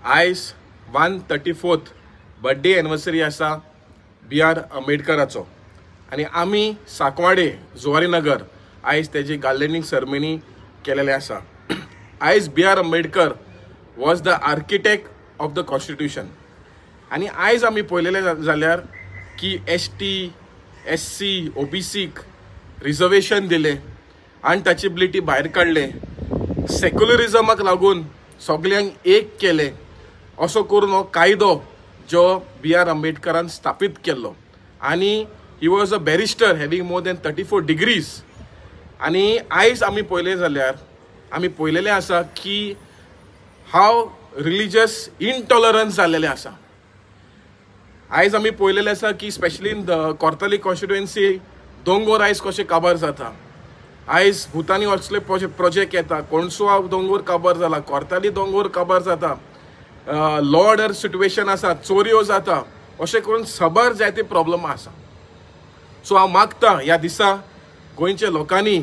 आयज 134th birthday anniversary आसा बी are आंबेडकराचो आनी आमी साकवाडे जुवारी नगर आयज तेजी गार्लँडींग सेरेमनी केलेले आसा. आयज B R Ambedkar was the architect of the constitution. आनी आयज आमी पळयलेले जाल्यार की ST, SC, ओबीसीक रिजर्वेशन दिलें, अनटचेबिलिटी भायर काडलें, सेक्युलरिजमाक लागून सगल्यांक एक केलें, असो करून हो कायदो जो बी are आंबेडकरान स्थापीत केल्लो. आनी he was a barrister having more than 34 degrees. आनी आयज आमी पळयलें जाल्यार आमी पळयलेलें आसा की हाव रिलीजियस इनटॉलरन्स जाल्लेलें आसा. आयज आमी पळयलेलें आसा की specially in the Cortalim constituency दोंगोर आयज कशें काबार जाता. आयज भुतानी असले प्रोजेक्ट येता, कोणसुआ दोंगोर काबार जाला, कोर्ताली दोंगोर काबार जाता, लॉ ऑर्डर सिट्युएशन आसा, चोरयो जाता, अशें करून सबर जायते प्रॉब्लम आसा. सो हांव मागता ह्या दिसा गोंयच्या लोकांनी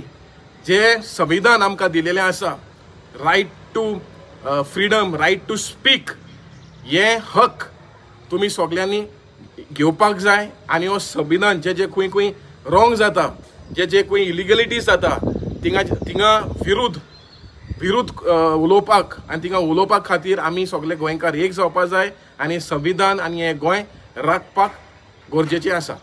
जे संविधान आमकां दिलेलें आसा, right to freedom, right to speak, हे हक तुमी सगल्यांनी घेवपाक जाय. आनी हो संविधान जे जे खंय खंय रॉंग जाता, जे जे खंय इलिगलिटीज जाता, थिंगा थिंगा विरुद्ध विरुद्ध उलोवपाक आनी थिंगा उलोवपाक खातीर आमी सगळे गोंयकार एक जावपाक जाय आनी संविधान आनी हें गोंय राखपाक गरजेचें आसा.